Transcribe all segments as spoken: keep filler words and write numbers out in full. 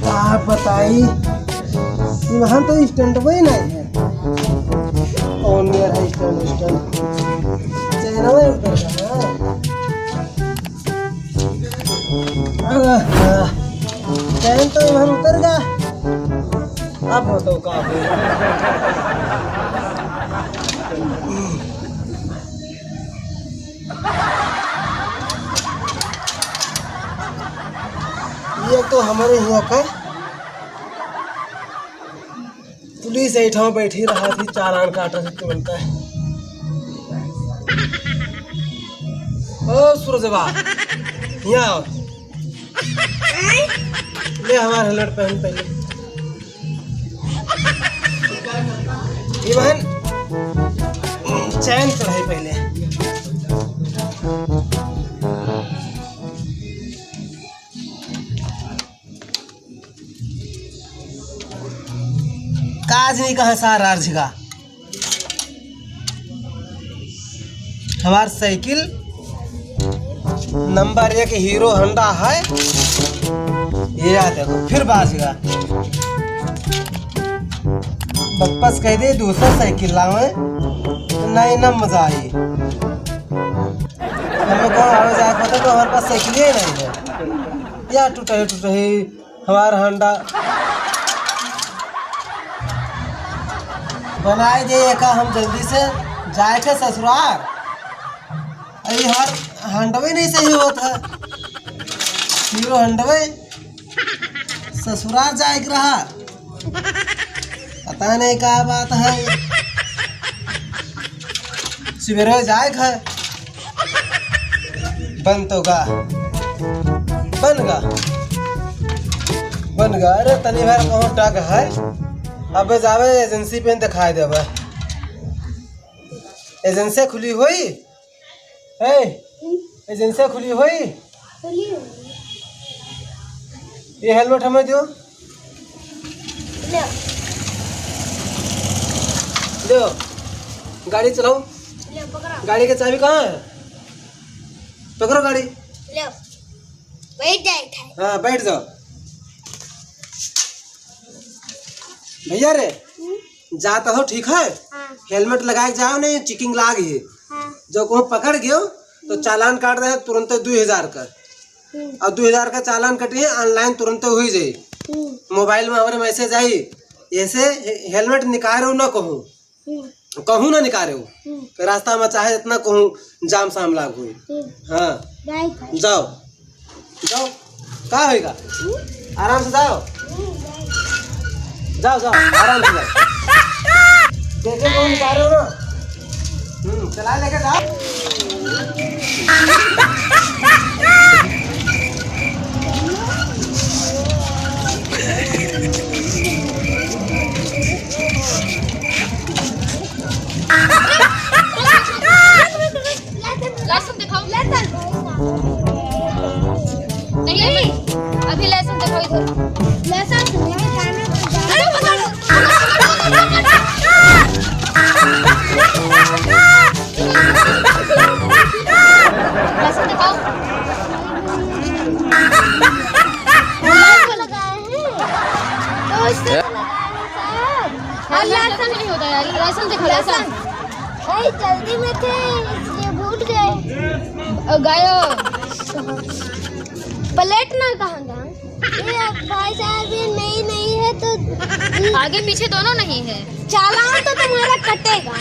का बताई, इहाँ तो stand भी नहीं है। कौन मेर है stand, stand? चैनवे उतर गया ना। आह, चैन तो इहाँ उतर गया। अब बताओ का होई? ये तो हमरे हियाँ का पुलिस एहिठाम बैठी रहा थी, चालान काटा थी तुरंत। ओ सूरजवा, हियाँ आओ। ले हमार helmet पहन पहले। ये बहन, चैन चढ़ाई पहले। काज नहीं कहा सार आर झिका। हमार साइकिल नंबर एक हीरो होंडा है। ये आ देखो, फिर बाज गया। वापस कह दे, दूसरा साइकिल लावे, तो नहीं ना मजा आई। हमें कौन आवे जाए पता, तो हमारे पास साइकिल ही नहीं है। या टूटा ही, टूटा ही। हमार होंडा बनाए दे एका, हम जल्दी से जाए के ससुरार। अरे हमार होंडवे नहीं सही होत है, हीरो होंडवे ससुरार जाए के रहा। पता नहीं का बात है, सुबेरे जाए के है। बन तो गा, बन गा, बन गा। अरे तनी भर कहूँ टक है, अबे जावे एजेंसी पे दिखाई देवे। एजेंसी खुली होई? ए, एजेंसी खुली होई? खुली होई। ये helmet हमें दियो। ले। ले। गाड़ी चलाओ। ले, पकड़ा। गाड़ी के चाबी कहाँ है? पकड़ो गाड़ी। ले। बैठ जाए थे। हाँ, बैठ जाओ। भैया रे, हम्म? जात हो, ठीक है? हाँ। Helmet लगा के जाओ, नहीं checking लाग ही। हाँ। जो को पकड़ गयो, तो हम्म। चालान काट दे तुरंत दुई हजार का। हम्म। और दुई हजार का चालान कटी है, online तुरंत हुई जाई। हम्म। Mobile में हमारे message आई, ऐसे हे-, helmet निकालो ना कहूँ। हम्म। कहूँ ना निकालो। हम्म। रास्ता में चाहे इतना कहूँ जाम साम लाग हुई। हम्म। हाँ। Right है। जाओ। जाओ, का होइगा? हम्म? आराम से जाओ। हम्म, जाओ। जाओ, जाओ, आराम से जाओ। देखे कौन जा रहे हो ना? हम्म, चला लेके जाओ। लहसुन दिखाओ। लहसुन। नहीं, अभी, अभी लहसुन दिखाओ इधर। लहसुन तुम्हें खाना तो जाओ। अरे, पकड़। लहसुन दिखाओ। लगाए हैं। तो इससे लगाए हैं साहब। हाँ, लहसुन नहीं होता यार, लहसुन दिखाओ, लहसुन। लहसुन। अरे, जल्दी में थे, इसलिए भूल गए। अ, गयो। प्लेट ना कहाँ था? ये अब भाई साहब, ये नहीं, नहीं है तो आगे पीछे दोनों नहीं है। चालान तो तुम्हारा कटेगा।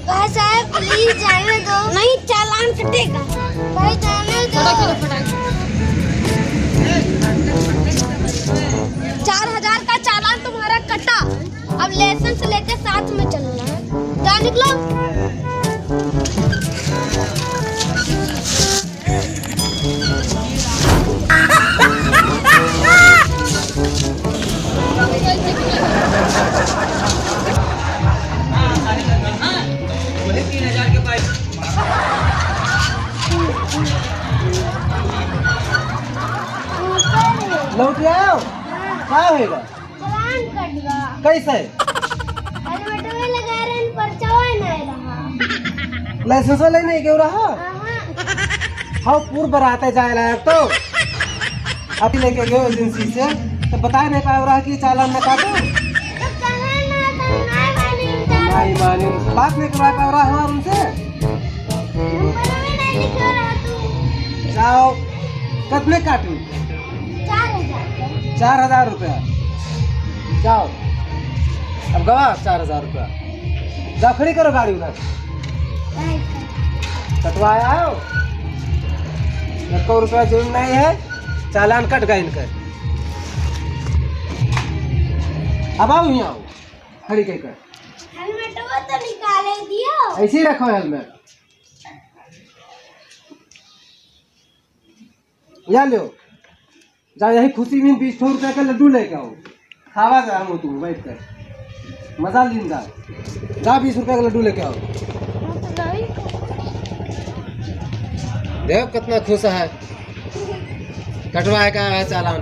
भाई साहब, please जाने दो। नहीं, चालान कटेगा। भाई, जाने दो। फटाक, फटाक, फटाक। चार हजार लौट आओ। का होएगा? चालान कट गया। कैसे? हेलमेटवे लगा रहे, पर्चवा नहीं रहा। लाइसेंस वाले नहीं क्यों रहा? हाँ। हाँ, पूर्व बराते जाए लायक तो। अभी लेके गयो एजेंसी से, तो बताए नहीं पाए रहा कि चालान न काटो। तो कहे ना, तो नहीं मानी, चालान। नहीं मानी, बात नहीं करवा पाए रहा हमारे उनसे। नंबर में नहीं लिखा रहा तू। जाओ, कितने काटू? चार हजार। चार हजार रुपया। जाओ, अब गवा चार हजार रुपया। जाओ, खड़ी करो गाड़ी उधर। नहीं, सर। कटवाए आओ। एको रुपया जेब में नहीं है, चालान कट गए इनकर। अब आओ, यहाँ आओ, खड़ी कर कर। हेलमेटवा तो निकाले दियो। ऐसे ही रखो हेलमेट। या लो, जा यही खुशी में बीस ठो रुपया का लड्डू लेके आओ, खावा जा हम तू बैठ कर मजा लीन जा। जा बीस रुपया का लड्डू लेके आओ। देख कितना खुश है, कटवाए का है चालान।